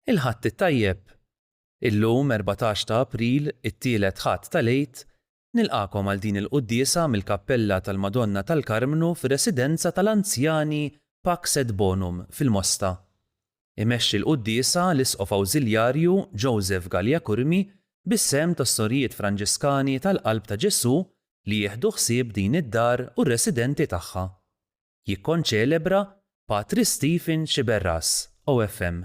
Il-Ħadd it-tajjeb! Illum 14 ta' April, it-tielet Ħadd tal-Għid, nilqagħkom għal din il-quddiesa mill-Kappella tal-Madonna tal-Karmnu fir-Residenza tal-Anzjani Pax et Bonum fil-Mosta. Imexxi l-quddiesa l-Isqof Awżiljarju Joseph Galea Curmi bis-sehem tas-Sorijiet Franġiskani tal-Qalb ta' Ġesù li jieħdu ħsieb din id-dar u r-residenti tagħha. Jikkonċelebra Patri Stephen Sciberras, OFM.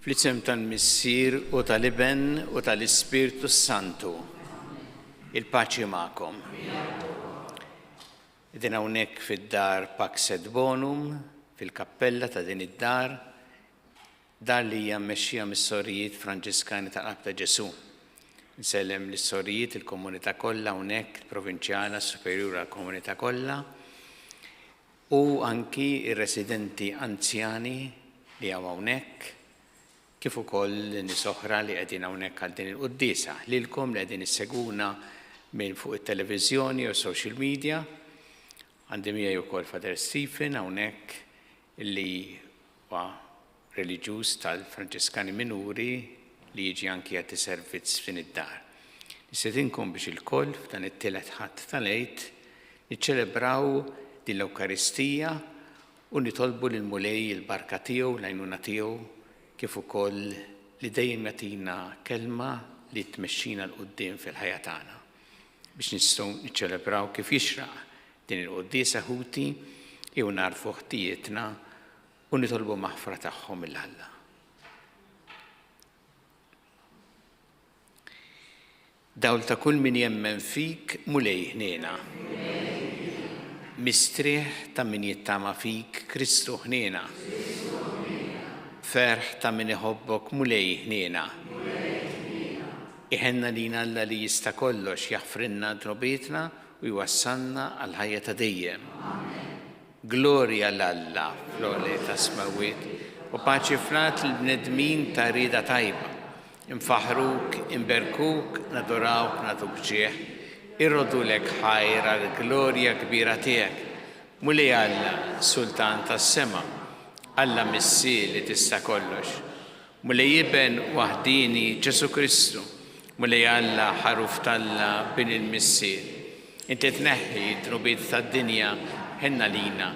Fl-isem tal-Missier u tal-Iben u tal-Ispirtu s-Santu. Il-paċi magħkom. Qegħdin hawnhekk fid-dar Pax et Bonum, fil-kappella ta' din id-dar, dar li hija mmexxija mis-Sorijiet Franġiskani tal-Qalb ta' Ġesù. Nsellem lis-sorijiet, il-komunità kollha hawnhekk, il-provinċjala, s-superjur għall-komunità kollha, u anki r-residenti anzjani li hawn hawnhekk, kif ukoll nies oħra li qegħdin hawnhekk għal din il-quddiesa. Lilkom li qegħdin issegwuna minn fuq it-televiżjoni u social media, għandi miegħi wkoll Father Stephen hawnhekk li huwa reliġjuż tal-Franġiskani Minuri li jiġi anki jagħti servizz f'din id-dar. Nistedinkom biex ilkoll f'dan it-tielet Ħadd tal-Għid niċċelebraw din l-Ewkaristija u nitolbu lill-Mulej il-barka tiegħu, l-għajnuna tiegħu, kif ukoll li dejjem jagħtina kelma li tmexxina 'l quddiem fil-ħajja tagħna biex nistgħu niċċelebraw kif jixraq din il-quddiesa ħuti jew nagħrfu ħtijietna u nitolbu maħfra tagħhom lil Alla. Dawl ta' kull min jemmen fik, Mulej ħniena. Mistrieħ ta' min jittama fik, Kristu ħniena. Ferħ ta' min iħobbok, Mulej ħniena. Iħenna lina Alla li jista' kollox, jaħfrilna dnubietna u jwassalna għall-ħajja ta' dejjem. Glorja 'l Alla fl-għoli tas-smewwiet, u paċi fl-art lill-bnedmin ta' rieda tajba. Infaħħruk, inberkuk, nadurawk, nagħtuk ġieħ, irroddulek ħajr għall-glorja kbira tiegħek. Mulej Alla, Sultan tas-sema, Alla Missier li tista' kollox. Mulej Iben waħdieni Ġesù Kristu, Mulej Alla, Ħaruf t'Alla, Bin il-Missier. Inti tneħħi d-dnubiet tad-dinja, ħenn għalina.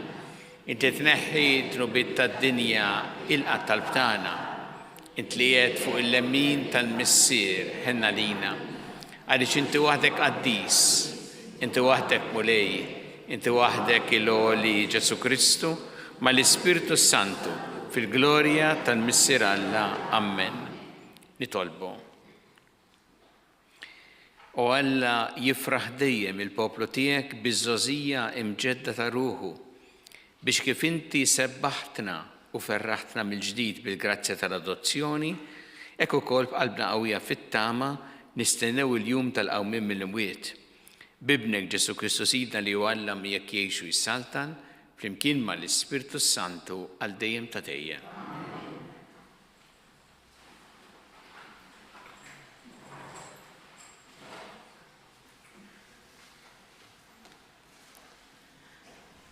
Int li tneħħi d-dnubiet tad-dinja, ilqa' t-talb tagħna. Int li qiegħed fuq il-lemin tal-Missier, ħenn għalina. Għaliex inti waħdek qaddis, inti waħdek Mulej, inti waħdek il-Għoli Ġesù Kristu, mal-Ispirtu s-Santu, fil-glorja tal-Missier Alla. Ammen. Nitolbu. O Alla, jifraħ dejjem il-poplu tiegħek biż-żgħożija imġedda ta' ruħu, biex kif inti sebbaħtna. u ferraħtna mill-ġdid bil-grazzja tal-adozzjoni, hekk ukoll b'qalbna qawwija fit-tama nistennew il-jum tal-qawmien mill-imwiet. B'Ibnek Ġesù Kristu Sidna li hu Alla miegħek jgħix u jsaltan, flimkien mal-Ispirtu s-Santu għal dejjem ta' dejjem.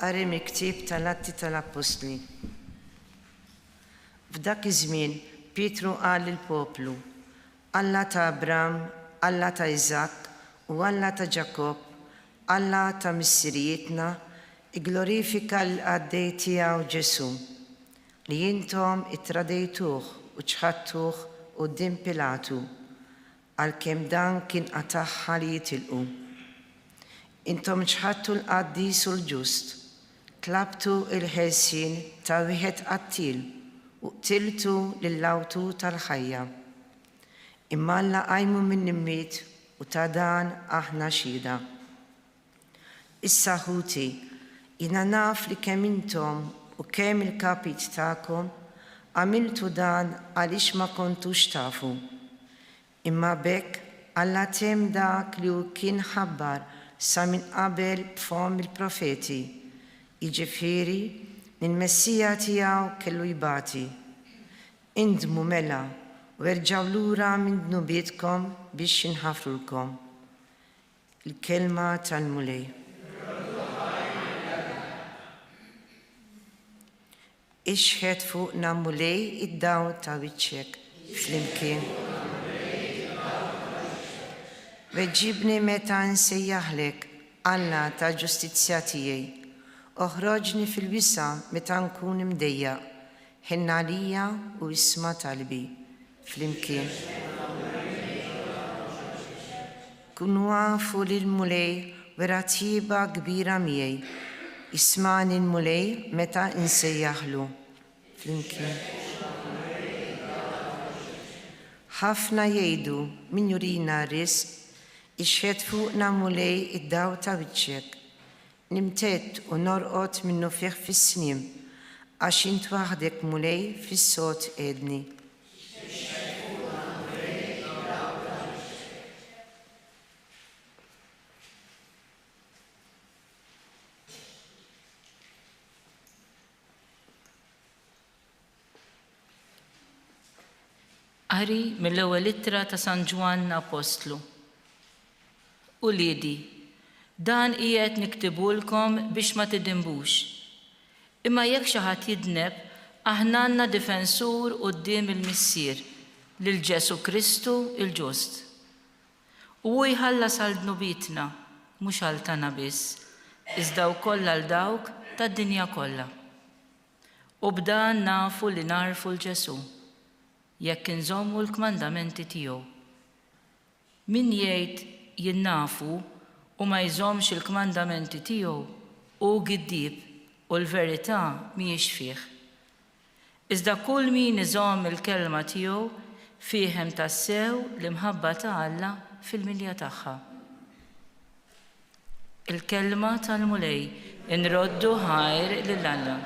Qari mill-Ktieb tal-Atti tal-Appostli. F'dak iż-żmien Pietru qal lill-poplu, Alla ta' Abram, Alla ta' Iżakk u Alla ta' Ġakobb, Alla ta' missirijietna, igglorifika lill-qaddej tiegħu Ġesù, li intom ittradejtuh u ċħadtuh quddiem Pilatu, għalkemm dan kien qatagħha li jitilqu. Intom ċħadtu l-Qaddis u l-Ġust, tlabtu l-ħelsien ta' wieħed qattiel u qtiltu lill-Awtur tal-ħajja. Imma Alla qajmu mill-imwiet u ta' dan aħna xhieda. Issa ħuti, jiena naf li kemm intom u kemm il-kapijiet tagħkom għamiltu dan għaliex ma kontux tafu. Imma b'hekk Alla temm dak li hu kien ħabbar sa minn qabel b'fomm il-profeti, jiġifieri li l-Messija tiegħu kellu jbati. Indmu mela u erġgħu lura minn dnubietkom biex jinħafrulkom. Il-Kelma tal-Mulej. Ixħet fuqna Mulej id-dawl ta' wiċċek, flimkien. Weġibni meta nsejjaħlek, Alla tal-ġustizzja tiegħi. Oħroġni fil-wisa' meta nkun imdejjaq, ħenn għalija u isma' talbi. Flimkien. Kunu afu li l-Mulej wera tjieba kbira miegħi. Jismagħni l-Mulej meta nsejjaħlu. Flimkien. Ħafna jgħidu, Min jurina r-risq? Ixħet fuqna, Mulej, id-dawl ta' wiċċek. Nimtedd u norqod minnufih fis-sliem, għax int waħdek, Mulej, fis-sod tqegħedni. Qari mill-ewwel ittra ta' San Ġwann Appostlu. Uliedi, dan qiegħed niktibhulkom biex ma tidinbux. Imma jekk xi ħadd jidneb, aħna għandna difensur quddiem il-Missier, lil Ġesù Kristu l-ġust. U hu jħallas għal dnubietna, mhux għal tagħna biss, iżda wkoll għal dawk tad-dinja kollha. U b'dan nafu li nagħrfu 'l Ġesù, jekk inżommu l-kmandamenti tiegħu. Min jgħid, Jien nafu, u ma jżommx il-kmandamenti tiegħu, hu giddieb u l-verità mhijiex fih. Iżda kull min iżomm il-kelma tiegħu, fih hemm tassew l-imħabba ta' Alla fil-milja tagħha. Il-Kelma tal-Mulej, inroddu ħajr lil Alla.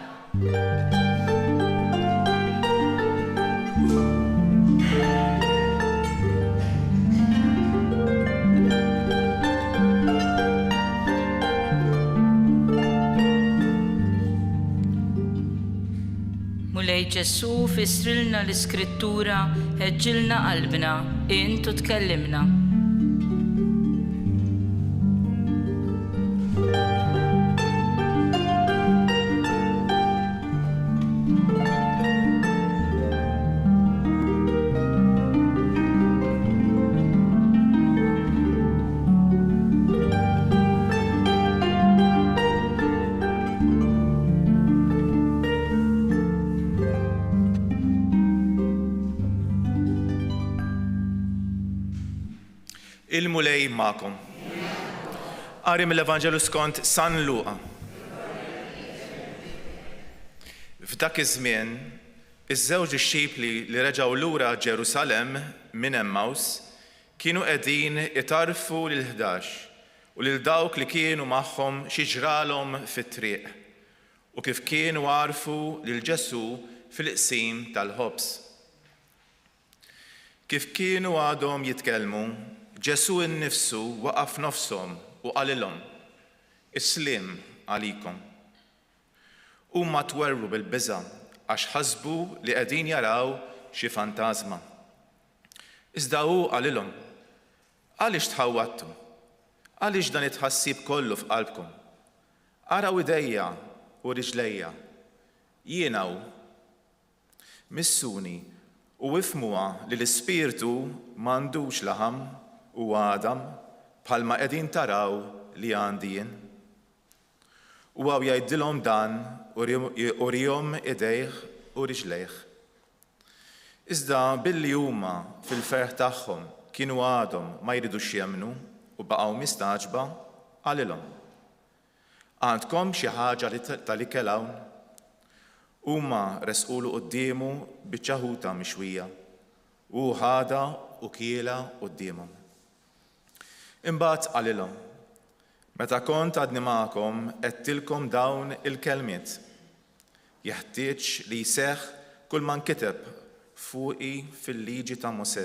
Mulej Ġesù, fissrilna l-Iskrittura, ħeġġilna qalbna, int u tkellimna. Il-Mulej magħkom. Qari mill-Evanġelju skont San Luqa. F'dak iż-żmien, iż-żewġ dixxipli li reġgħu lura Ġerusalemm minn Emmaws kienu qegħdin itarrfu lill-Ħdax u lil dawk li kienu magħhom xi ġralhom fit-triq, u kif kienu għarfu lil Ġesù fil-qsim tal-ħobż. Kif kienu għadhom jitkellmu, Ġesù nnifsu waqaf f'nofshom u qalilhom, Is-sliem għalikom. Huma twerwru bil-biża' għax ħasbu li qegħdin jaraw xi fantażma. Iżda hu qalilhom, Għaliex tħawwadtu? Għaliex dan it-tħassib kollu f'qalbkom? Araw idejja u riġlejja. Jiena hu. Missuni u ifhmuha li l-ispirtu m'għandux laħam u għadam bħalma qegħdin taraw li għandi jien. Huwa u jgħidilhom dan uriehom idejh u riġlejh. Iżda billi huma fil-ferħ tagħhom kienu għadhom ma jridux jemmnu u baqgħu mistagħġba, qalilhom, Għandkom xi ħaġa tal-ikel hawn? Huma resqulu quddiemu biċċa ħuta mixwija, u hu ħadha u kielha quddiemhom. Imbagħad qalilhom, Meta kont għadni magħkom għedtilkom dawn il-kelmiet. Jeħtieġ li jseħħ kulma nkiteb fuqi fil-Liġi ta' Mosè,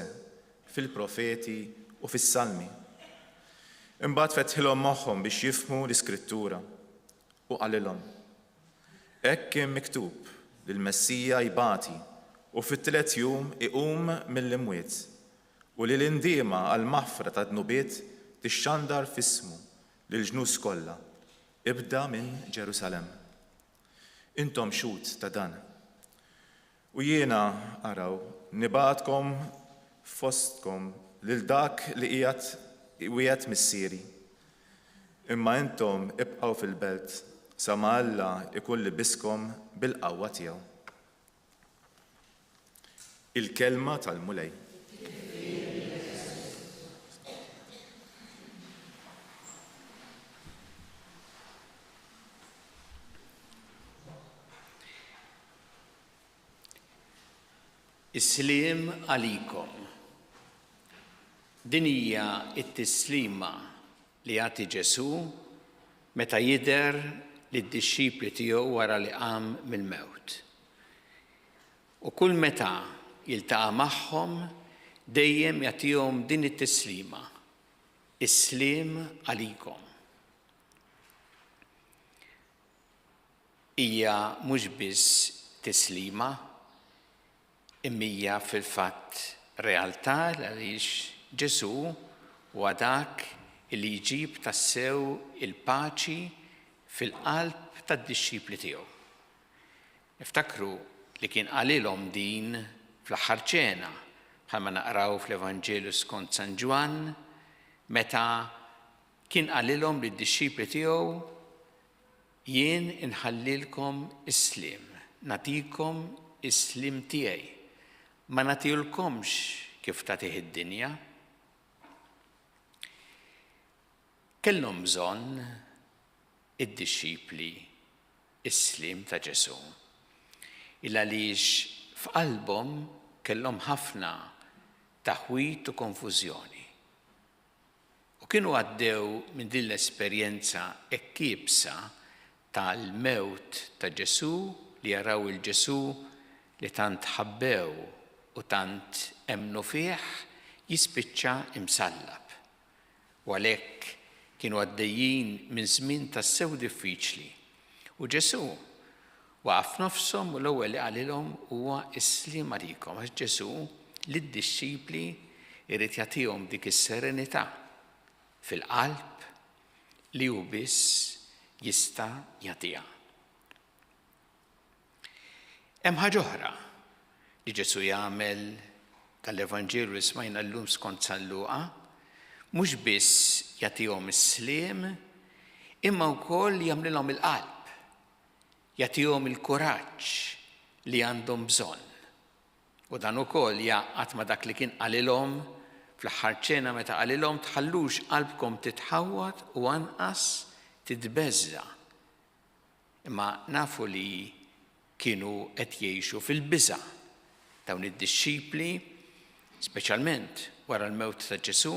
fil-Profeti u fis-Salmi. Imbagħad fetħilhom moħħhom biex jifhmu l-Iskrittura, u qalilhom, Hekk kien miktub li l-Messija jbati u fit-tielet jum iqum mill-imwiet, U li l-indiema għall-maħfra tad-dnubiet tixxandar f'ismu lill-ġnus kollha, ibda minn Ġerusalemm. Intom xhud ta' dan. U jiena, araw, nibgħatkom fostkom lil dak li qiegħed iwiegħed Missieri. Imma intom ibqgħu fil-belt sa ma Alla jkun libiskom bil-qawwa tiegħu. Il-Kelma tal-Mulej. Is-sliem għalikom. Din hija t-tislima li jagħti Ġesù meta jidher lid-dixxipli tiegħu wara li qam mill-mewt. U kull meta jiltaqa' magħhom dejjem jagħtihom din it-tislima, Is-sliem għalikom. Hija mhux biss tislima, Imma hija fil-fatt realtà għaliex Ġesù huwa dak li jġib tassew il-paċi fil-qalb tad-dixxipli tiegħu. Niftakru li kien qalilhom din fl-aħħar ċena, bħalma naqraw fl-Evanġelju skont San Ġwann, meta kien qalilhom lid-dixxipli tiegħu, Jien inħallilkom is-sliem, nagħtikom is-sliem tiegħi. Ma nagħtihulkomx kif tagħtih id-dinja. Kellhom bżonn id-dixxipli s-sliem ta' Ġesù. Il għaliex f'qalbhom kellhom ħafna taħwid u konfużjoni. U kienu għaddew minn din l-esperjenza hekk iebsa tal-mewt ta' Ġesù, li jaraw 'il Ġesù li tant ħabbew u tant emmnu fih jispiċċa imsallab. U għalhekk kienu għaddejjin minn żmien tassew diffiċli. U Ġesù waqaf f'nofshom u l-ewwel li qalilhom huwa s-sliem għalikom għax Ġesù lid-dixxipli jrid jagħtihom dik is-serenità fil-qalb li hu biss jista' jagħtiha. Hemm ħaġa oħra li Ġesù jagħmel tal-Evanġelju li smajna llum skont San Luqa, mhux biss jagħtihom is-sliem, imma wkoll jagħmlilhom il-qalb, jagħtihom il-kuraġġ li għandhom bżonn. U dan ukoll jgħaqqad ma' dak li kien qalilhom fl-aħħar ċena meta qalilhom tħallux qalbkom titħawwad u anqas titbeżża'. Imma nafu li kienu qed jgħixu fil-biża' dawn id-dixxipli, speċjalment wara l-mewt ta' Ġesù,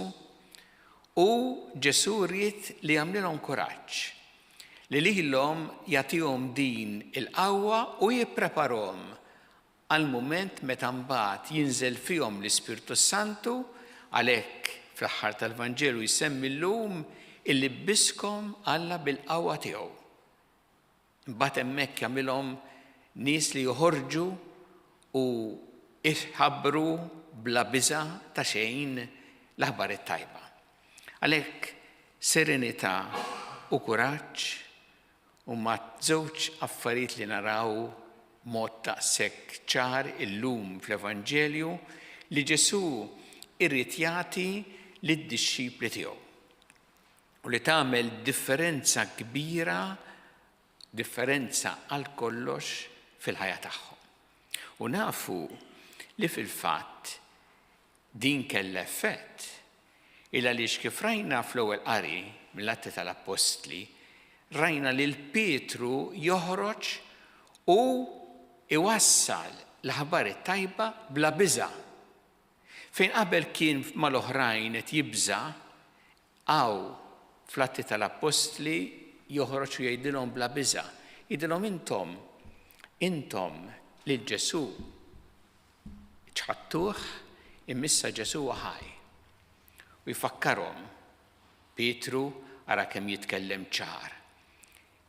u Ġesù ried li jagħmlilhom kuraġġ, li lilhom jagħtihom din il-qawwa u jippreparhom. għall-mument meta mbagħad jinżel fihom l-Ispirtu s-Santu, għalhekk fl-aħħar tal-Vanġelu jsemmi llum ilibbiskom Alla bil-qawwa tiegħu. Imbagħad hemmhekk jagħmilhom nies li joħorġu u jħabbru bla biża' ta' xejn l-aħbar it-tajba. Għalhekk serenità u kuraġġ huma żewġ affarijiet li naraw b'mod daqshekk ċar illum fl-Evanġelju li Ġesù irid jagħti lid-dixxipli tiegħu. U li tagħmel differenza kbira, differenza għal kollox fil-ħajja tagħhom. U nafu li fil-fatt din kellha effett, il għaliex kif rajna fl-ewwel qari mill-Atti tal-Appostli, rajna lil Pietru joħroġ u iwassal l-aħbar it-tajba bla biża'. Fejn qabel kien mal-oħrajn qed jibża', hawn fl-Atti tal-Appostli joħroġ u jgħidilhom bla biża'. Jgħidilhom intom, intom lil Ġesù ċħadtuh, imma issa Ġesù huwa ħaj. U jfakkarhom, Pietru ara kemm jitkellem ċar.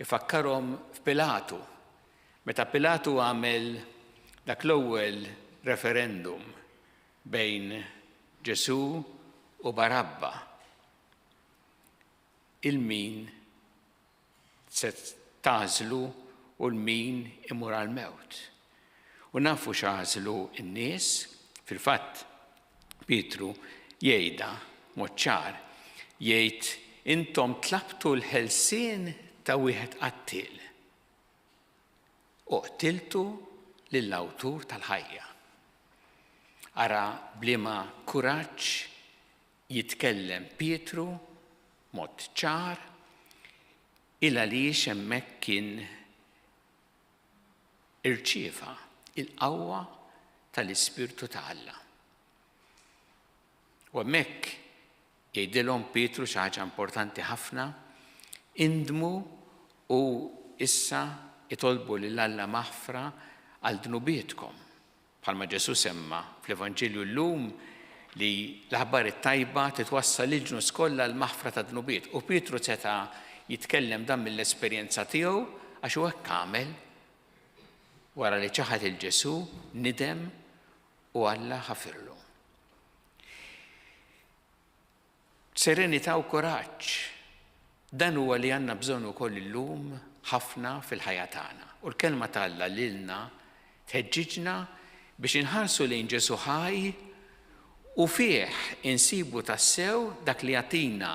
Ifakkarhom f'Pilatu, meta Pilatu għamel dak l-ewwel referendum bejn Ġesù u Barabba. Il min se tagħżlu u 'l min imur għall-mewt. U nafu x'għażlu n-nies, fil-fatt Pietru jgħidha mod ċar, jgħid intom tlabtu l-ħelsien ta' wieħed qattiel u qtiltu lill-awtur tal-ħajja. Ara b'liema kuraġġ jitkellem Pietru mod ċar il għaliex hemmhekk kien irċieva il-qawwa tal-Ispirtu ta' Alla. U hemmhekk jgħidilhom Pietru xi ħaġa importanti ħafna, indmu u issa itolbu lil Alla maħfra għal dnubietkom. Bħalma Ġesù semma fl-Evanġelju llum li l-aħbar it-tajba titwassal lill-ġnus kollha l-maħfra tad-dnubiet. U Pietru seta' jitkellem dan mill-esperjenza tiegħu għax hu hekk għamel. Wara li ċaħad il Ġesù, nidem u Alla ħafirlu. Serenità u kuraġġ. Dan huwa li għandna bżonn ukoll illum ħafna fil-ħajja tagħna. U l-Kelma ta' Alla lilna tħeġġiġna biex inħarsu lejn Ġesù ħaj u fih insibu tassew dak li jagħtina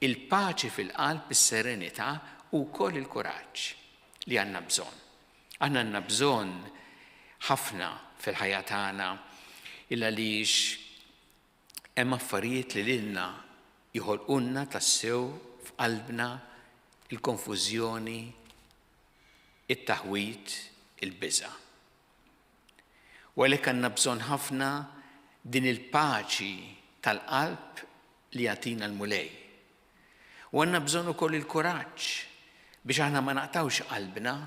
il-paċi fil-qalb, is-serenità u wkoll il-kuraġġ li għandna bżonn. Aħna għandna bżonn ħafna fil-ħajja tagħna il għaliex Hemm affarijiet li lilna joħolqulna tassew f'qalbna l-konfużjoni, it-taħwid, il-biża'. U għalhekk għandna bżonn ħafna din il-paċi tal-qalb li jagħtina l-Mulej. U għandna bżonn ukoll il-kuraġġ biex aħna ma naqtgħux qalbna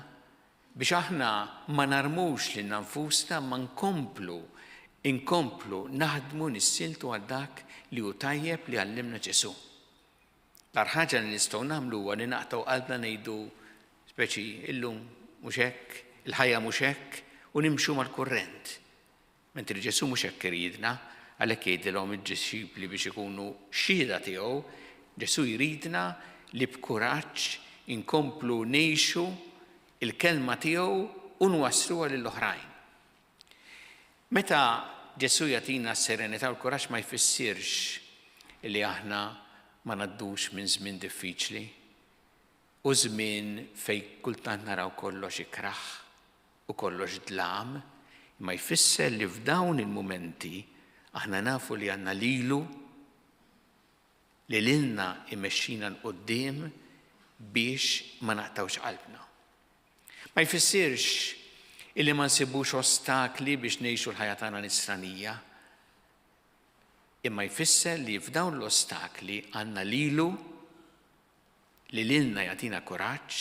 Biex aħna ma narmux lilna nfusna imma nkomplu, inkomplu naħdmu nissieltu għal dak li hu tajjeb li għallimna Ġesù. L-agħar ħaġa li nistgħu nagħmlu huwa li naqtgħu qalbna ngħidu speċi illum mhux hekk, il-ħajja mhux hekk u nimxu mal-kurrent. Mentri Ġesù mhux hekk iridna, għalhekk jgħidilhom id-dixxipli biex ikunu xhieda tiegħu, Ġesù jridna li b'kuraġġ inkomplu ngħixu l-kelma tiegħu u nwassluha lill-oħrajn. Meta Ġesù jagħtina s-serenità u l-kuraġġ ma jfissirx li aħna ma ngħaddux minn żmien diffiċli u żmien fejn kultant naraw kollox ikrah. u kollox dlam, imma jfisser li f'dawn il-mumenti aħna nafu li għandna lilu li lilna imexxina 'l quddiem biex ma naqtgħux qalbna. Ma jfissirx illi ma nsibux ostakli biex ngħixu l-ħajja tagħna nisranija, imma jfisser li f'dawn l-ostakli għandna lilu li lilna jagħtina kuraġġ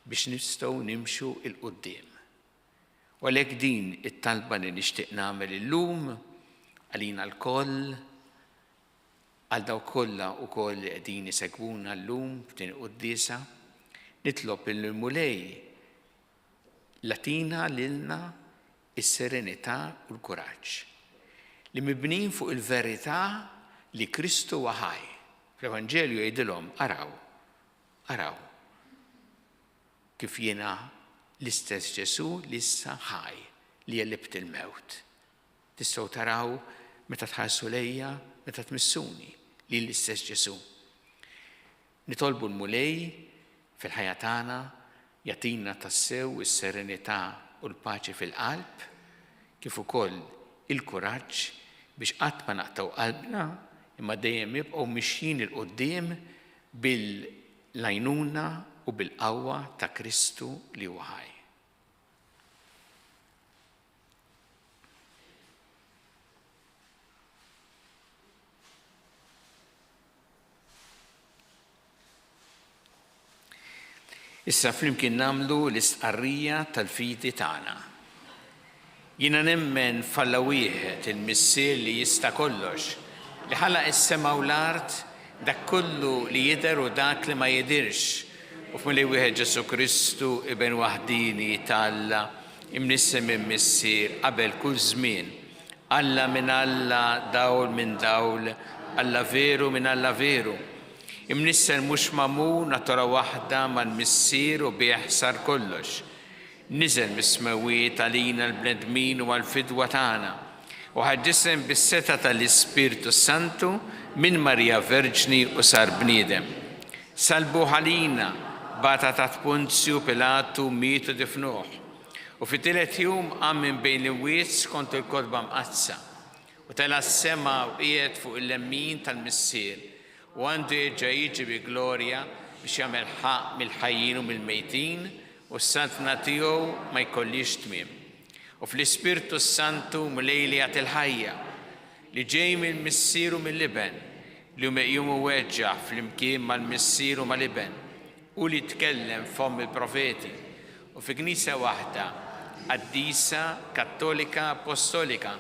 biex nistgħu nimxu 'l quddiem. U għalhekk din it-talba li nixtieq nagħmel illum għalina lkoll, għal dawk kollha wkoll li qegħdin isegwuna llum f'din il-quddiesa, nitlob li l-Mulej jagħtina lilna s-serenità u l-kuraġġ li mibnijin fuq il-verità li Kristu huwa ħaj. Fl-Evanġelju jgħidilhom, araw, araw, kif jiena l-istess Ġesù li issa ħaj li għelibt il-mewt. Tistgħu taraw meta tħarsu lejja, meta tmissuni, li l-istess Ġesù. Nitolbu l-Mulej fil-ħajja tagħna jagħtina tassew is-serenità u l-paċi fil-qalb, kif ukoll il-kuraġġ biex qatt ma naqtgħu qalbna imma dejjem nibqgħu mixjin 'il quddiem bil-għajnuna u bil-qawwa ta' Kristu li huwa ħaj. Issa flimkien nagħmlu l-istqarrija tal-fidi tagħna. Jiena nemmen f'Alla wieħed, il-Missier li jista' kollox, li ħalaq is-sema u l-art, dak kollu li jidher u dak li ma jidhirx, u f'Mulej wieħed Ġesù Kristu, Iben waħdieni ta' Alla, imnissel minn Missier qabel kull żmien, Alla minn Alla, dawl minn dawl, Alla veru minn Alla veru. Imnissel mhux magħmul, natura waħda mal-Missier u bih sar kollox. Niżel mis-smewwiet għalina l-bnedmin u għall-fidwa tagħna, u ħa ġisem bis-setgħa tal-Ispirtu s-Santu minn Marija Verġni u sar bniedem. Sallbuh għalina, bata taħt Ponzju Pilatu, miet u difnuh. U fit-tielet jum qam minn bejn l-imwiet skont il-Kotba Mqaddsa, u tela' s-sema u qiegħed fuq il-lemmin tal-Missier, u għandu jerġa' jiġi bi glorja biex jagħmel ħaqq mill-ħajjin u mill-mejtin, u s-saltna tiegħu ma jkollhiex tmiem. U fl-Ispirtu s-Santu, Mulej li jagħti l-ħajja, li ġej mill-Missier u mill-Iben, li hu meqjum u weġġa' flimkien mal-Missier u mal-Iben, Hu li tkellem f'fomm il-profeti, u fi Knisja waħda, qaddisa, kattolika, appostolika,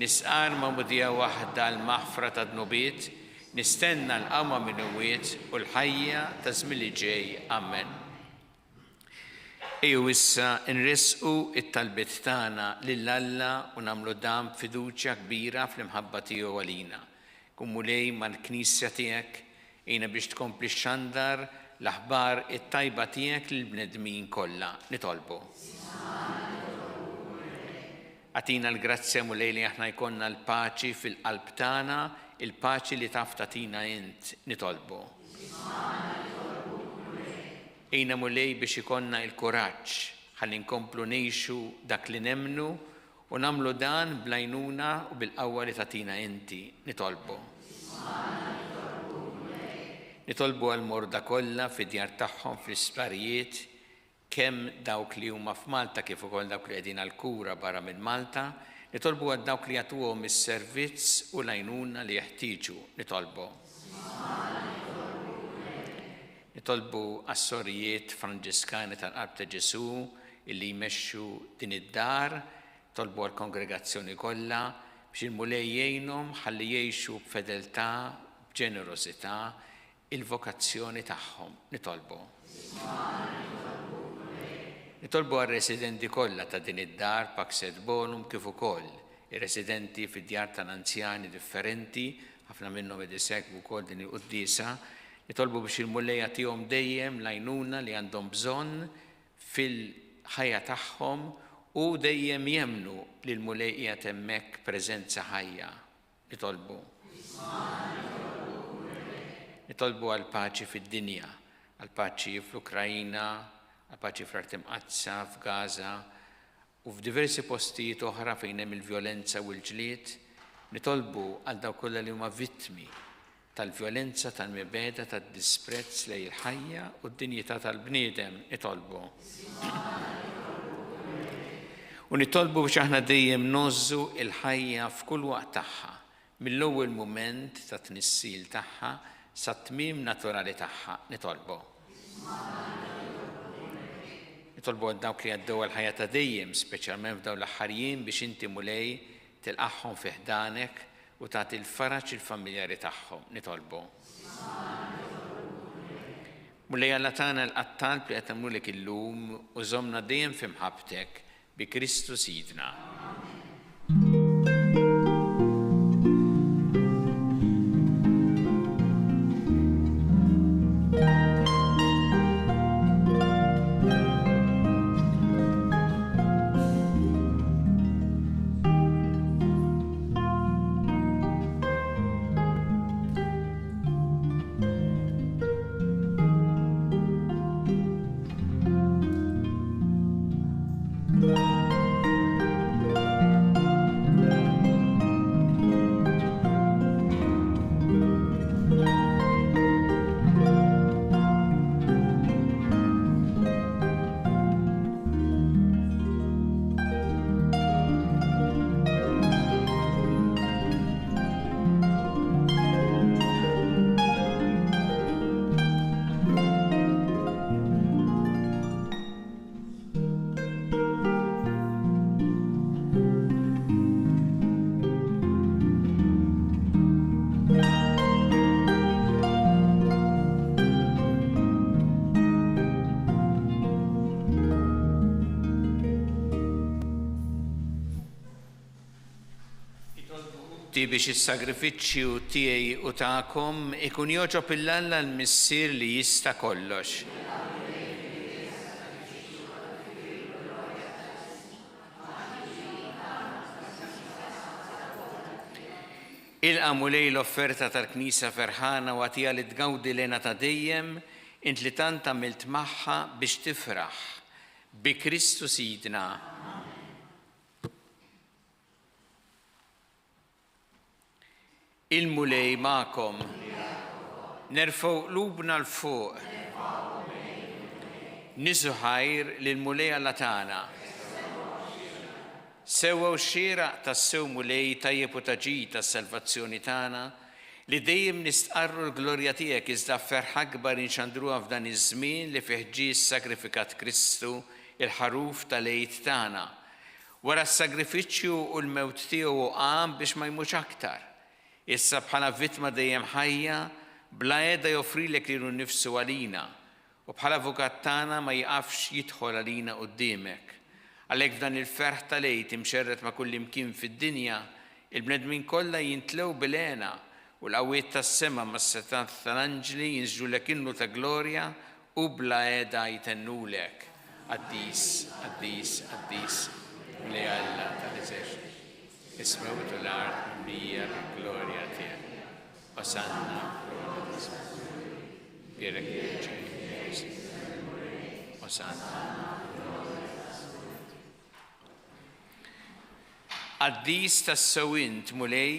nistqarr magħmudija waħda għall-maħfra tad-dnubiet, nistenna l-qawma mill-imwiet u l-ħajja taż-żmien li ġej. Ammen. Ejjew issa nressqu t-talbiet tagħna lil Alla u nagħmlu dan b'fiduċja kbira fl-imħabba tiegħu għalina. Kun Mulej mal-Knisja tiegħek, Għinha biex tkompli xxandar l-aħbar it-tajba tiegħek lill-bnedmin kollha. Nitolbu. Agħtina l-grazzja, Mulej, li aħna jkollna l-paċi fil-qalb tagħna, il-paċi li taf tagħtina int. Nitolbu. Għinna, Mulej, biex ikollna l-kuraġġ ħalli nkomplu ngħixu dak li nemmnu U nagħmlu dan bl-għajnuna u bil-qawwa li tagħtina inti. Nitolbu. Nitolbu għall-morda kollha fid-djar tagħhom fl-isptarijiet, kemm dawk li huma f'Malta kif ukoll dawk li qegħdin għall-kura barra minn Malta. Nitolbu għal dawk li jagħtuhom is-servizz u l-għajnuna li jeħtieġu. Nitolbu. Nitolbu għas-sorijiet Franġiskani tal-Qalb ta' Ġesù illi jmexxu din id-dar, nitolbu għall-kongregazzjoni kollha biex il-Mulej jgħinhom ħalli jgħixu b'fedeltà, b'ġenerożità il-vokazzjoni tagħhom. Nitolbu. Nitolbu għar-residenti kollha ta' din id-dar Pax et Bonum kif ukoll ir-residenti fid-djar tal-anzjani differenti, ħafna minnhom qed isegwu wkoll din il-quddiesa, Nitolbu biex il-Mulej jagħtihom dejjem l-għajnuna li għandhom bżonn fil-ħajja tagħhom u dejjem jemmnu li l-Mulej qiegħed hemmhekk preżenza ħajja. Nitolbu. Nitolbu għall-paċi fid-dinja, għall-paċi fl-Ukraina, għall-paċi fl-Art Imqaddsa, f'Gaza u f'diversi postijiet oħra fejn hemm il-vjolenza u l-ġlied. Nitolbu għal dawk kollha li huma vittmi tal-vjolenza, tal-mibegħda, tad-disprezz lejn il-ħajja u d-dinjità tal-bniedem, nitolbu. U nitolbu biex aħna dejjem ngħożżu l-ħajja f'kull waqt tagħha, mill-ewwel mument tat-tnissil tagħha sat-tmiem naturali tagħha, nitolbu. Nitolbu għal dawk li għaddew għall-ħajja ta' dejjem, speċjalment f'dawn l-aħħar jiem biex inti Mulej tilqagħhom fi ħdanek u tagħti l-faraġ lill-familjari tagħhom. Nitolbu. Mulej Alla tagħna ilqa' t-talb li qed nagħmlulek illum u żommna dejjem fi mħabbtek bi Kristu Sidna. Itolbu biex is-sagrifiċċju tiegħi u tagħkom ikun jogħġob 'il Alla l-Missier li jista' kollox. Ilqa' Mulej l-offerta tal-Knisja ferħana u agħtiha li tgawdi l-hena ta' dejjem, int li tant għamilt magħha biex tifraħ. Bi Kristu Sidna. Il-Mulej magħkom. Nerfgħu qlubna 'l fuq. Niżu ħajr lill-Mulej Alla tagħna. Sewwa u xieraq tassew Mulej tajjeb u ta' ġid għas-salvazzjoni tagħna, li dejjem nistqarru l-glorja tiegħek iżda b'ferħ akbar inxandruha f'dan iż-żmien li fih ġie ssagrifikat Kristu, il-Ħaruf tal-Għid tagħna. Wara s-sagrifiċċju u l-mewt tiegħu hu qam biex ma jmutx aktar. Issa bħala vittma dejjem ħajja, bla heda joffrilek lilu nnifsu għalina, u bħala avukat tagħna ma jieqafx jidħol għalina quddiemek. Għalhekk f'dan il-ferħ tal-Għid imxerred ma' kullimkien fid-dinja, il-bnedmin kollha jintlew bil-hena, u l-qawwiet tas-sema mas-setgħat tal-anġli jinsġulek innu ta' glorja U bla heda jtennulek, Qaddis, qaddis, qaddis, Mulej Alla tal-eżerċti, is-smewwiet u l-art mimlija bil-glorja tiegħek. Osanna fl-ogħla tas-smewwiet. Bierek min ġej f'isem il-Mulej. Osanna fl-ogħla tas-smewwiet. Qaddis tassew int, Mulej,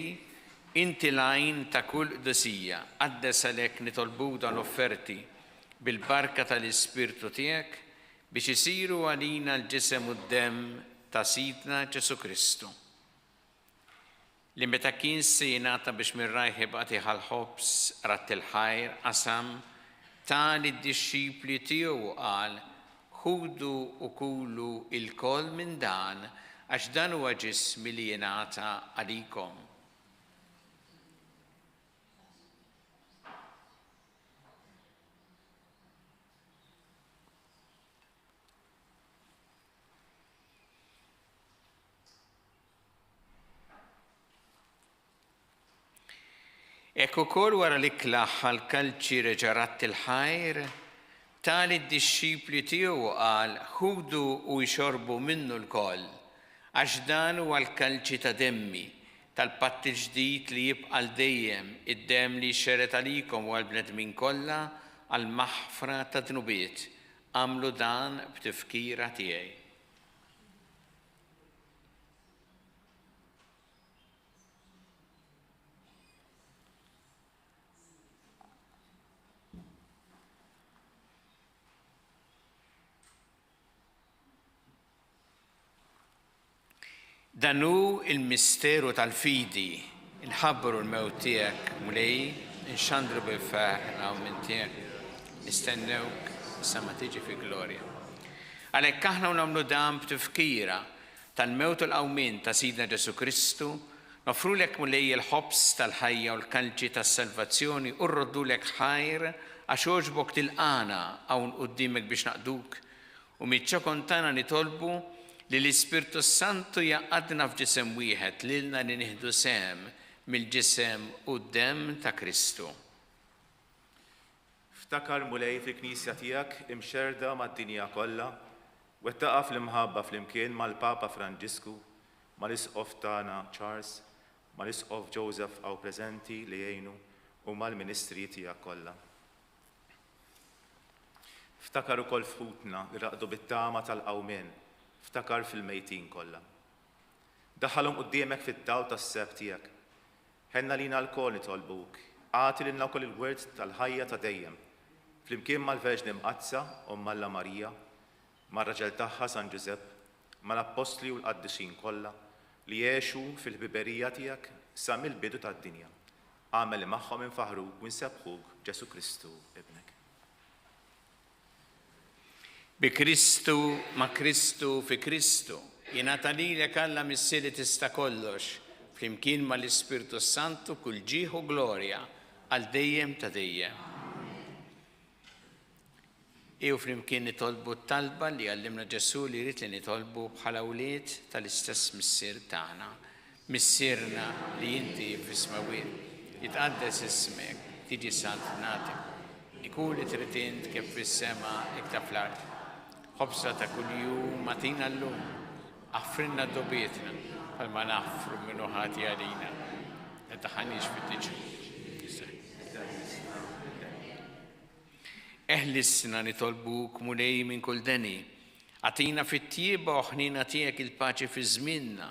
inti l-għajn ta' kull qdusija. Qaddes għalhekk nitolbuk dawn l-offerti bil-barka tal-Ispirtu tiegħek biex isiru għalina l-ġisem u d-demm ta' Sidna Ġesù Kristu. Li meta kien se jingħata biex minn rajh ibgħat l-ħobż, radd il-ħajr, qasam, ta lid-dixxipli tiegħu u qal, Ħudu u kulu ilkoll minn dan, għax dan huwa ġismi li jingħata għalikom. Hekk ukoll wara l-ikla ħa l-kalċi reġa' radd il-ħajr, ta lid-dixxipli tiegħu u qal, Ħudu u ixorbu minnu lkoll, għax dan huwa l-kalċi ta' demmi, tal-patt il-ġdid li jibqa' għal dejjem, id-demm li jxerred għalikom u għall-bnedmin kollha għall-maħfra tad-dnubiet. Agħmlu dan b'tifkira tiegħi. Dan hu l-misteru tal-fidi, inħabbru l-mewt tiegħek, Mulej, inxandru bil-ferħ l-qawmien tiegħek, nistennewk sa ma tiġi fi glorja. Għalhekk aħna u nagħmlu dan b'tifkira tal-mewt u l-qawmien ta' Sidna Ġesù Kristu, noffrulek Mulej il-ħobż tal-ħajja u l-kalċi tas-salvazzjoni u rroddulek ħajr għax għoġbok tilqagħna hawn quddiemek biex naqduk u miċ-ċokon tagħna nitolbu li l-Ispirtu s-Santu jgħaqqadna f'ġisem wieħed lilna li nieħdu sehem mill-ġisem u d-demm ta' Kristu. Ftakar, Mulej, fil-Knisja tiegħek imxerrda mad-dinja kollha, wettaqha fl-imħabba flimkien mal-Papa Franġisku, mal-Isqof tagħna Charles, mal-Isqof Joseph hawn preżenti li jgħinu u mal-ministri tiegħek kollha. Ftakar ukoll f'ħutna li raqdu bit-tama tal-qawmien, ftakar fil-mejtin kollha. Daħħalhom quddiemek fid-dawl tas-sebħ tiegħek. Ħenn għalina lkoll nitolbuk, agħti lilna wkoll il-wirt tal-ħajja ta' dejjem, flimkien mal-Verġni Mqaddsa, Omm Alla Marija, mar-raġel tagħha San Ġużepp, mal-Appostli u l-qaddisin kollha li għexu fil-ħbiberija tiegħek sa mill-bidu tad-dinja. Agħmel li magħhom infaħħruk u nsebbħuk b'Ġesù Kristu, Ibnek. Bi Kristu, ma' Kristu, fi Kristu, jingħata lilek Alla Missier li tista' kollox, flimkien mal-Ispirtu s-Santu kull ġieħ u glorja għal dejjem ta' dejjem. Ejjew flimkien nitolbu t-talba li għallimna Ġesù li jrid li nitolbu bħala wlied tal-istess Missier tagħna. Missierna li inti fis-smewwiet, jitqaddes ismek, tiġi saltnatek, ikun li trid int kif fis-sema hekk ta' fl-art. Ħobżna ta' kuljum agħtina llum, aħfrilna dnubietna bħalma naħfru min hu ħati għalina. La tdaħħalniex fit-tiġrib. Eħlisna nitolbuk, Mulej, minn kull deni. Agħtina fit-tjieba u ħniena tiegħek il-paċi fi żmienna,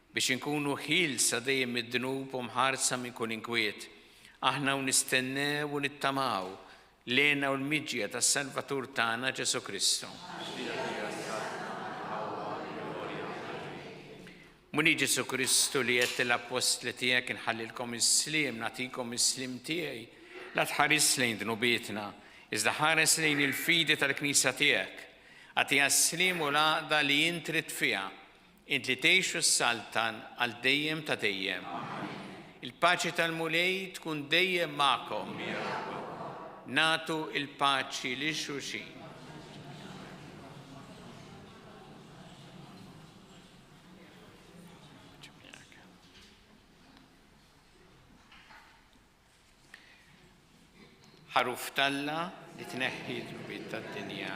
biex inkunu ħielsa dejjem mid-dnub u mħarsa minn kull inkwiet, aħna u nistennew u nittamaw l-hena u l-miġja tas-Salvatur tagħna Ġesù Kristu. Mulej Ġesù Kristu li għedt lill-appostli tiegħek inħallilkom is-sliem, nagħtikom is-sliem tiegħi, la tħarisx lejn dnubietna, iżda ħares lejn il-fidi tal-Knisja tiegħek. Agħtiha s-sliem u l-għaqda li int trid fiha, int li tgħix u ssaltan għal dejjem ta' dejjem. Il-paċi tal-Mulej tkun dejjem magħkom. Nagħtu l-paċi lil xulxin. Ħaruf t'Alla li tneħħi d-dnubiet tad-dinja.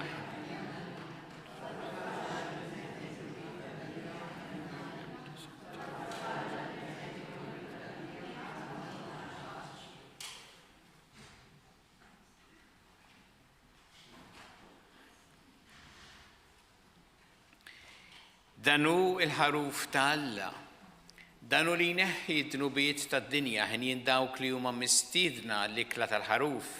Dan hu l-Ħaruf ta' Alla. Dan hu li jneħħi d-dnubiet tad-dinja, henjin dawk li huma mistiedna għall-ikla tal-Ħaruf.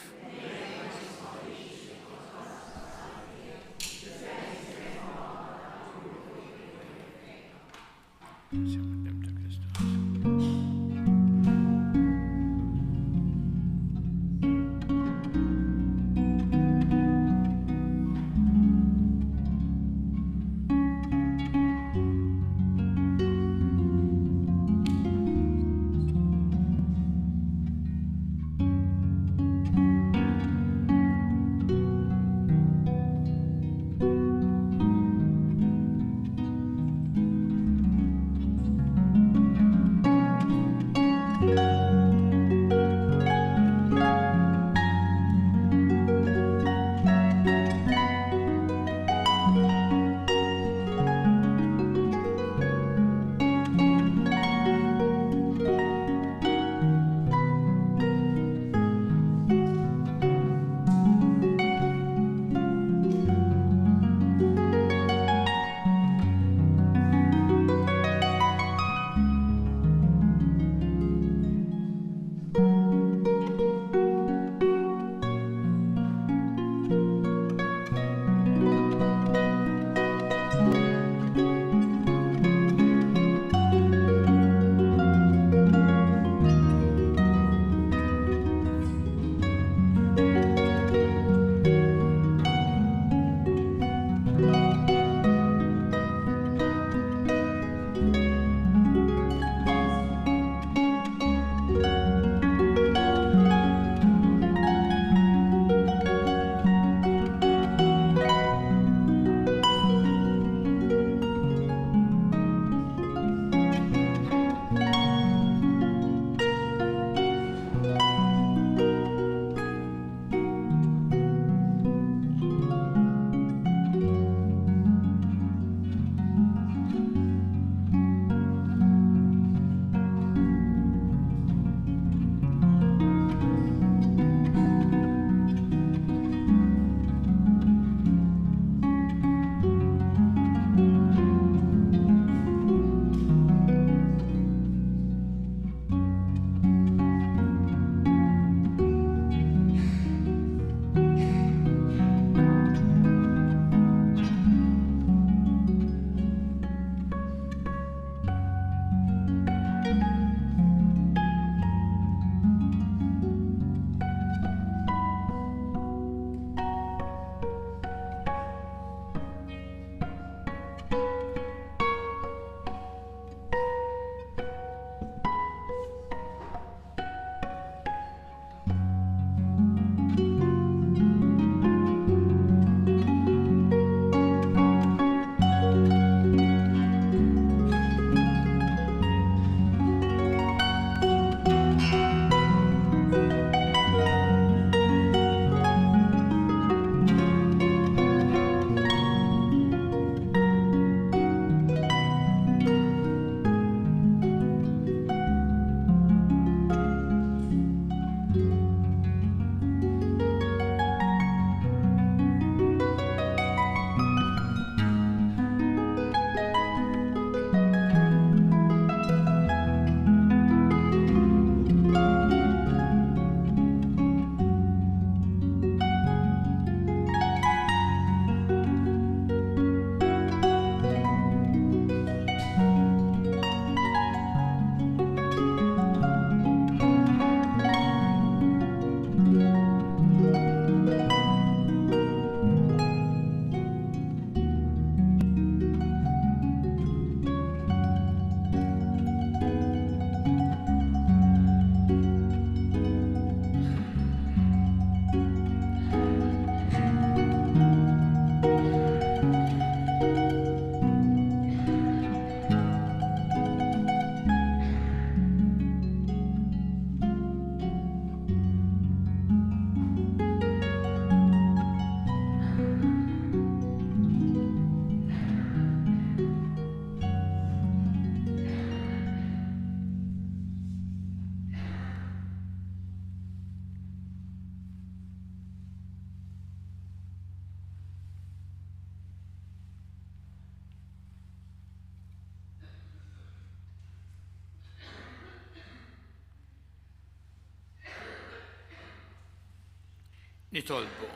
Nitolbu.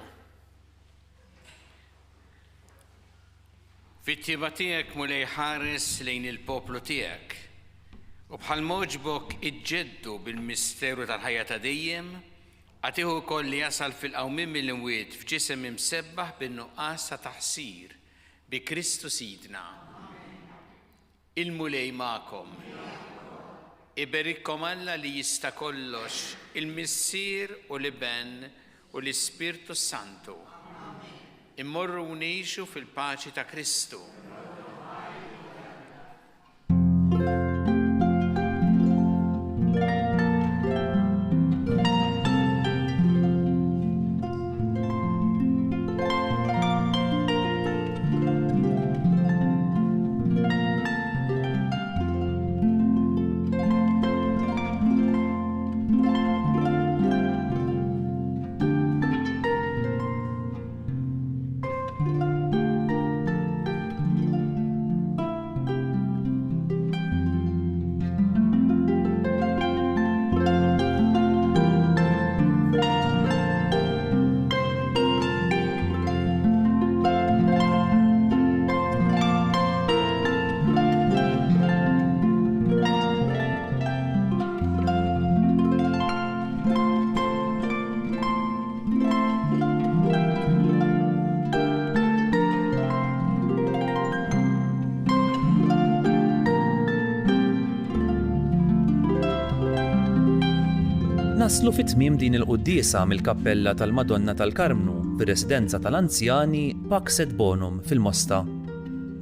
Fit-tjieba tiegħek Mulej ħares lejn il-poplu tiegħek u bħal m'għoġbok iġġeddu bil-misteru tal-ħajja ta' dejjem, agħtih ukoll li jasal fil-qawmien mill-imwiet f'ġisem imsebbaħ bin-nuqqas ta' taħsir, bi Kristu Sidna. Il-Mulej magħkom. Iberikkom Alla li jista' kollox, il-Missier u l-Iben u l-Ispirtu s-Santu. Immorru u ngħixu fil-paċi ta' Kristu. Naslu fi tmiem din il-quddiesa mill-Kappella tal-Madonna tal-Karmnu fir-Residenza tal-Anzjani Pax et Bonum fil-Mosta.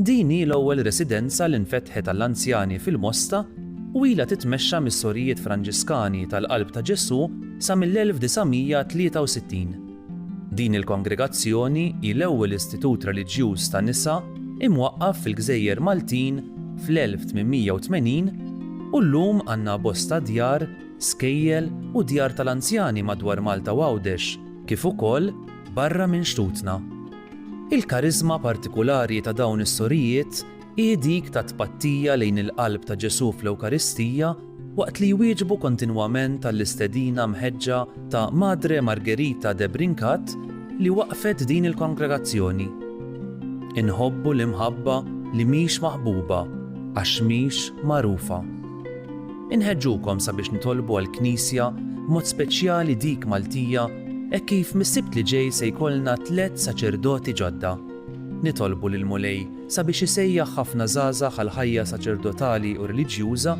Din hi l-ewwel residenza li nfetħet għall-anzjani fil-Mosta u ilha titmexxa mis-Sorijiet Franġiskani tal-Qalb ta' Ġesù sa mill-1963. Din il-kongregazzjoni hi l-ewwel istitut reliġjuż ta' nisa imwaqqaf fil-gżejjer Maltin fl-1880 u llum għandna bosta djar, skejjel u djar tal-anzjani madwar Malta u Għawdex kif ukoll barra minn xtutna. Il-kariżma partikulari ta' dawn is-sorijiet hi dik ta' tpattija lejn il-Qalb ta' Ġesù fl-Ewkaristija waqt li jwieġbu kontinwament għall-istedina mħeġġa ta' Madre Margherita de Brincat li waqqfet din il-kongregazzjoni. Inħobbu l-imħabba li mhix maħbuba għax mhix magħrufa. Inħeġġukom sabiex nitolbu għall-Knisja b'mod speċjali dik Maltija hekk kif mis-Sibt li ġej se jkollna tlett saċerdoti ġodda. Nitolbu lill-Mulej sabiex isejjaħ ħafna żgħażagħ għall-ħajja saċerdotali u reliġjuża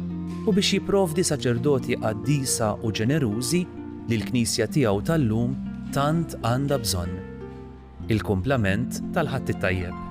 u biex jipprovdi saċerdoti qaddisa u ġenerużi li l-Knisja tiegħu tal-lum tant għandha bżonn. Il-kumplament tal-Ħadd it-Tajjeb.